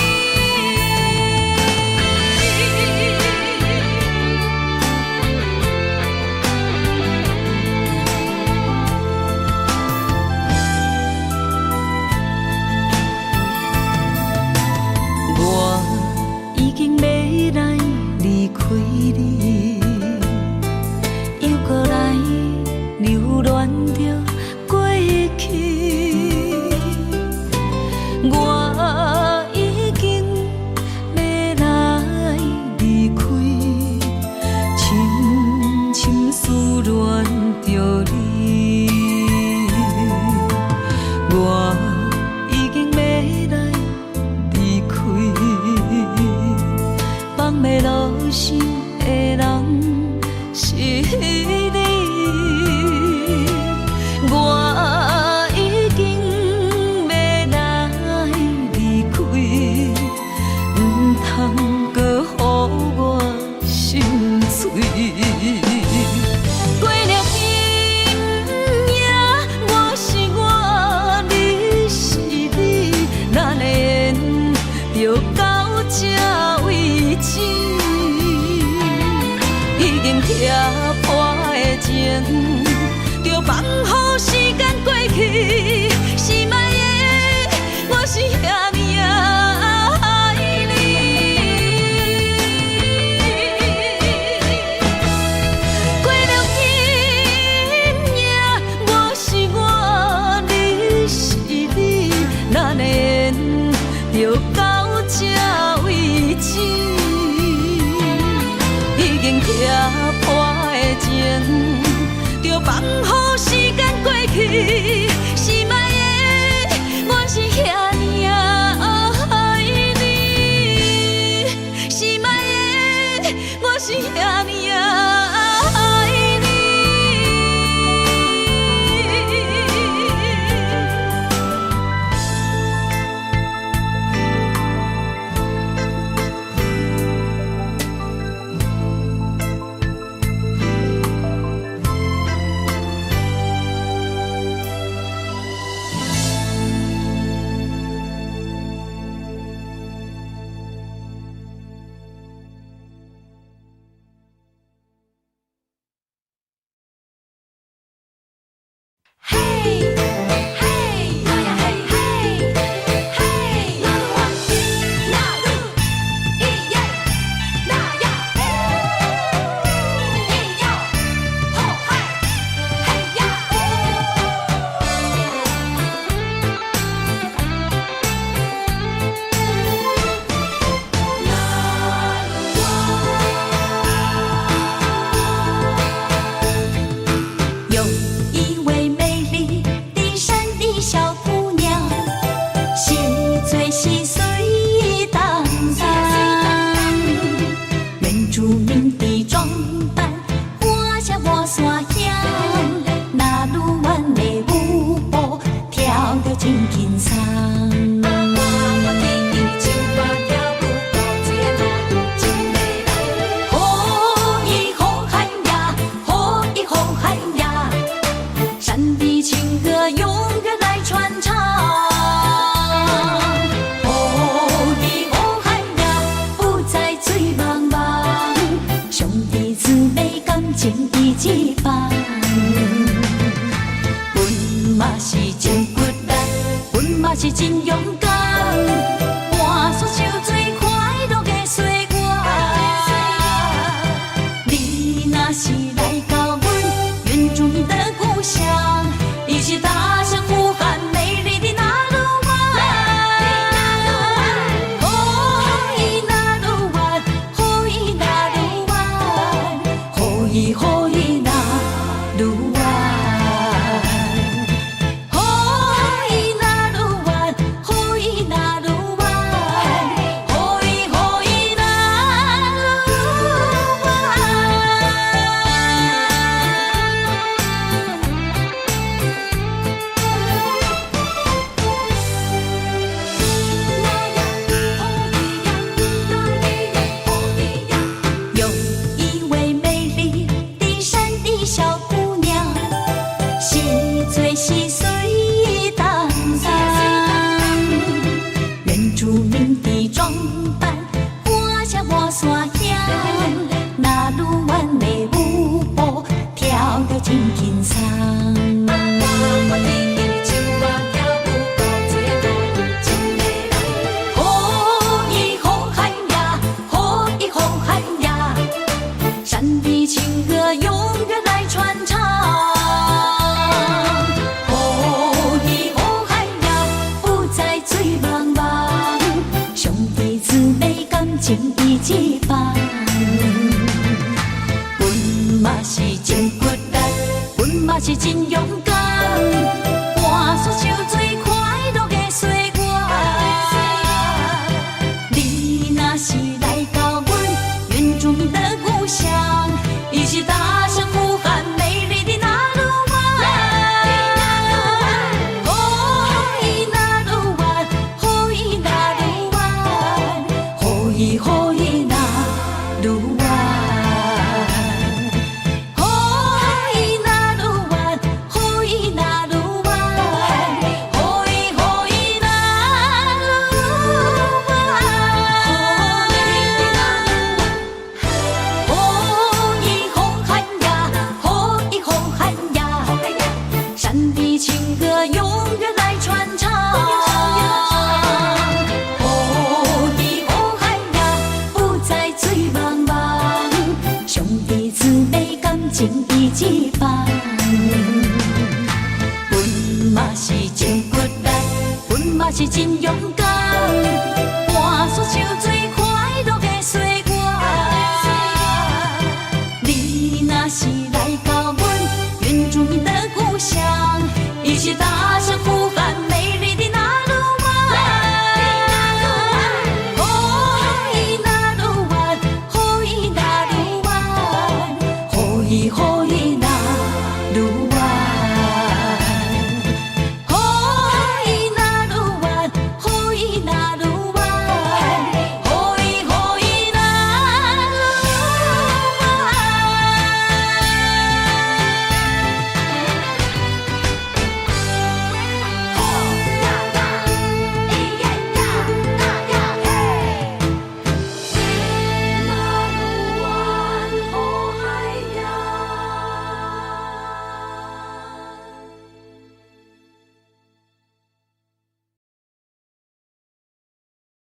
我已經欲來離開你，猶閣來留戀著過去。我已經欲來離開，深深思戀著你。我已經欲來離開，放袂落心的人是你。我已經欲來離開，毋通閣予我心碎。過了今夜，我是我，你是你，咱的緣就到這為止。已經拆破的情，著放予時間過去。是莫的，我是遐爾愛你。過了今夜，我是我，你是你，咱的緣就到這為止。已經拆破的情，著放予時間過去。是莫的，我是遐爾愛你。是莫的，我是遐爾愛你。嘿，嘿，呀呀嘿嘿，嘿，那鲁哇，那鲁，咿耶，那呀，咿哟，吼嗨，嘿呀。有一位美麗的真勇敢，換煞像最快樂的歲月。你若是來到阮原住民的故鄉，一起大聲呼喊美麗的納魯灣。吼咿納魯灣，吼咿納魯灣，吼咿吼咿納魯灣。吼咿納魯灣，吼咿納魯灣，吼咿吼咿納魯灣。有一位美麗的山地小姑娘，是最細水當當，原住民的裝扮，歌聲我山響，納魯灣的舞步跳得真輕鬆。我天天手啊跳舞，到最後真美麗。吼咿吼嗨呀，吼咿吼嗨呀，山的情歌永遠來傳唱。吼咿吼嗨呀，不再醉茫茫，兄弟姊妹感情一起放。阮嘛是真骨力，阮嘛是真勇敢。